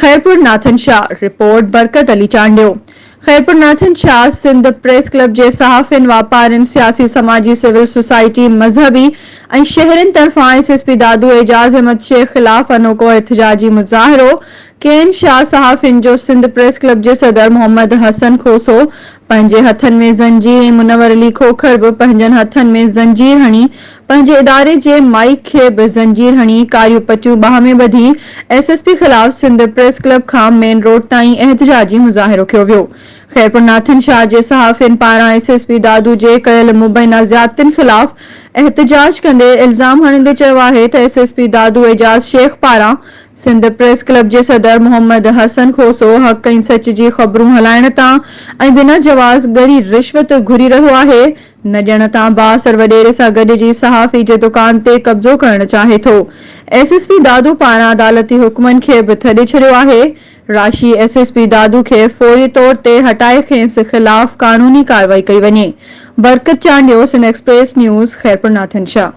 Khairpur Nathan Shah, report Barkat Ali Chandio, Khairpur Nathan Shah, Sindh press club جي صحافين، واپارين، سياسي سماجي سول سوسائٽي، مذهبي ۽ شهرين طرفان S S P Dadu Ejaz Ahmed Shaikh خلاف انوکو احتجاجي مظاهرو، ڪين شاهه صحافين جو سنڌ پريس ڪلب جي صدر محمد حسن کوسو پنهنجي هٿن ۾ زنجير ۽ منور علي کوکر به پنهنجن هٿن ۾ زنجير هڻي پنهنجي اداري جي مائيڪ کي به زنجير هڻي ڪاريون پٽيون ٻانهن ۾ ٻڌي ايس ايس پي خلاف سنڌ پريس ڪلب کان مين روڊ تائين احتجاجي مظاهرو ڪيو ويو. خيرپور ناٿن شاهه جي صحافين پاران ايس ايس پي دادو جي ڪيل مبينا زيادتين خلاف احتجاج ڪندي الزام هڻندي چيو آهي ته S S P Dadu Ejaz Shaikh پاران سنڌ پريس ڪلب جي صدر محمد حسن کوسو حق ۽ سچ جي خبرون هلائڻ تان ۽ بنا جواز ڳري رشوت گهري رهيو آهي، نه ڏيڻ تان بااثر وڏيري سان گڏجي صحافي جي دڪان تي قبضو ڪرڻ چاهي ٿو. ايس ايس پي دادو پاران عدالتي حڪمن کي به ٿڏي ڇڏيو آهي. راشي ايس ايس پي دادو کي فوري طور تي هٽائي کينس خلاف قانوني ڪارروائي ڪئي وڃي. Barkat Chandio, Sindh express news, Khairpur Nathan Shah.